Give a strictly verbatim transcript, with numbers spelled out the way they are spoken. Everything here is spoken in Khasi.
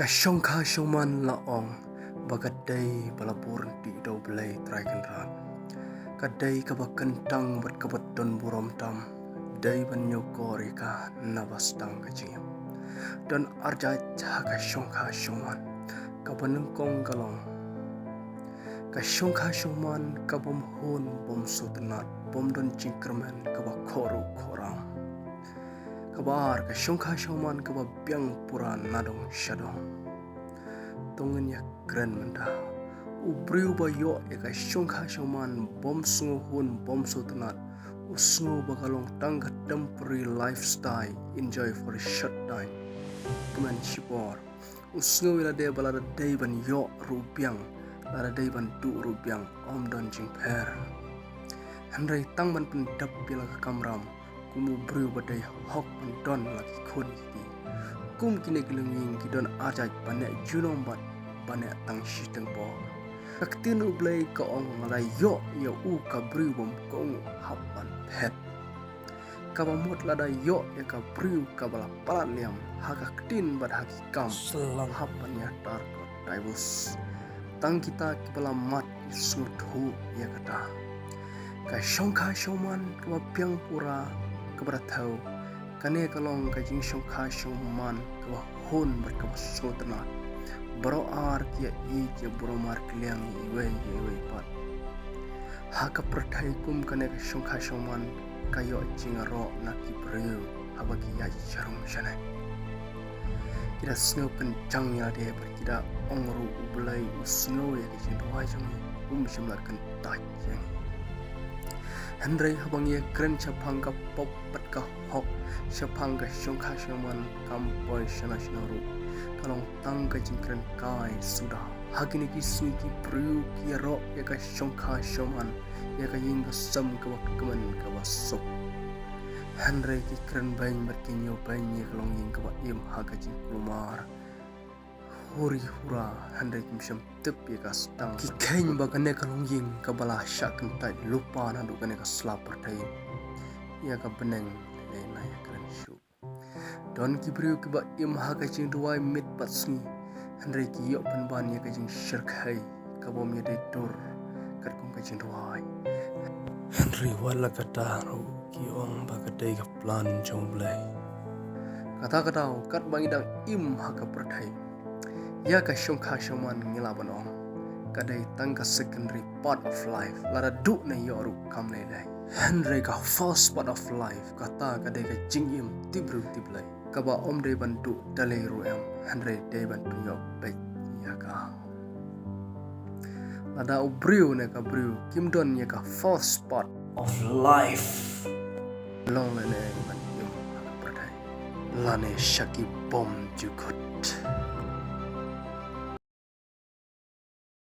Ka shongkha shongman la ong ba ka dei ba la bun ti da U Blei Trai Kynrad. Ka dei kaba kyntang bad kaba don burom tam. Dei ban ñiewkor ïa ka naba sdang ka jingim. Don arjait ha ka shongkha shongman. Kaba nyngkong ka long, ka shongkha shongman ka bym hun bym sngewtynnat, bym don jingkyrmen, kaba khoro khoram. Kaba ar, ka shongkha shongman kaba biang pura na dong sha dong. To ngin ïa kren mynta. U briew ba ïoh ïa ka shongkha shongman bym sngewhun bym sngewtynnat, u sngew ba ka long tang ka temporary lifestyle, enjoy for a short time. Kmen shipor. U sngew ïa lade ba lada dei ban ïoh ruh biang, lada dei ban duh ruh biang, ym don jingpher. Hynrei tang ban pyndep ïa la ka kamram, kum u briew ba dei hok ban don la ki khun ki kti. Kum kine ki longïing ki don arjait ba neh junom bad ba neh tang shiteng por. Ka ktien U Blei ka ong lada ïoh ïa u ka briew bym kohnguh hap ban phet. Kaba mut lada ïoh ïa ka briew kaba la palat liam ha ka ktien bad ha ki kam, hap ban ïatar ka divorce. Tang kita kiba la mad ki sngewthuh ïa kata. Ka shongkha shongman kaba biang pura kaba da thew, kane ka long ka jingshongkha shongman kaba hun bad kaba sngewtynnat. Baroh ar ki ïa ïeit ïa baroh mar kylliang ïa iwei ïa iwei pat. Ha ka pyrthei kum kane ka shongkha shongman ka ïoh jingïaroh na ki briew haba ki ïaid sharum shaneng. Ki da sngew kynjang ïa lade bad ki da ong ruh U Blei u sngew ïa ka jingduwai jong ngi, um shym la kyntait ïa ngi. Hynrei haba ngi ïa kren shaphang ka pop bad ka hok, shaphang ka shongkha shongman kam poi shano shano ruh, ka long tang ka jingkren kai suda. Ha kine ki sngi ki briew ki ïaroh ïa ka shongkha shongman, ïa ka ïing ka sem kaba kmen kaba suk. Hynrei ki kren beiñ bad ki ñiew beiñ ïa ka longïing kaba im ha ka jingkulmar. Huri hura, hynrei kim shym tip ïa ka sdang. Ki kheiñ ba kane ka longïing kaba la shah kyntait lypa naduh kane ka sla pyrthei, ïa ka bneng lei na ïa kren shuh. Don ki briew kiba im ha ka jingduwai miet bad sngi, hynrei ki ïoh pynban ïa ka jingshyrkhei kaba ym ïadei dur katkum ka jingduwai. Hynrei wat la kata ruh ki ong ba ka dei ka plan jong U Blei. Kata ka daw katba ngi dang im ha ka pyrthei, ïa ka shongkha shongman ngi lah ban ong ka dei tang ka secondary part of life. Lada duh ne ïoh ruh kam lei lei. Hynrei ka first part of life, kata ka dei ka jingim tip briew tip Blei, kaba ym dei ban duh da lei ruh em, hynrei dei ban pynïoh beit ïa ka. Lada u briew ne ka briew kim don ïa ka first part of life, long lane ban im ha ka pyrthei lane sha ki bymjukut.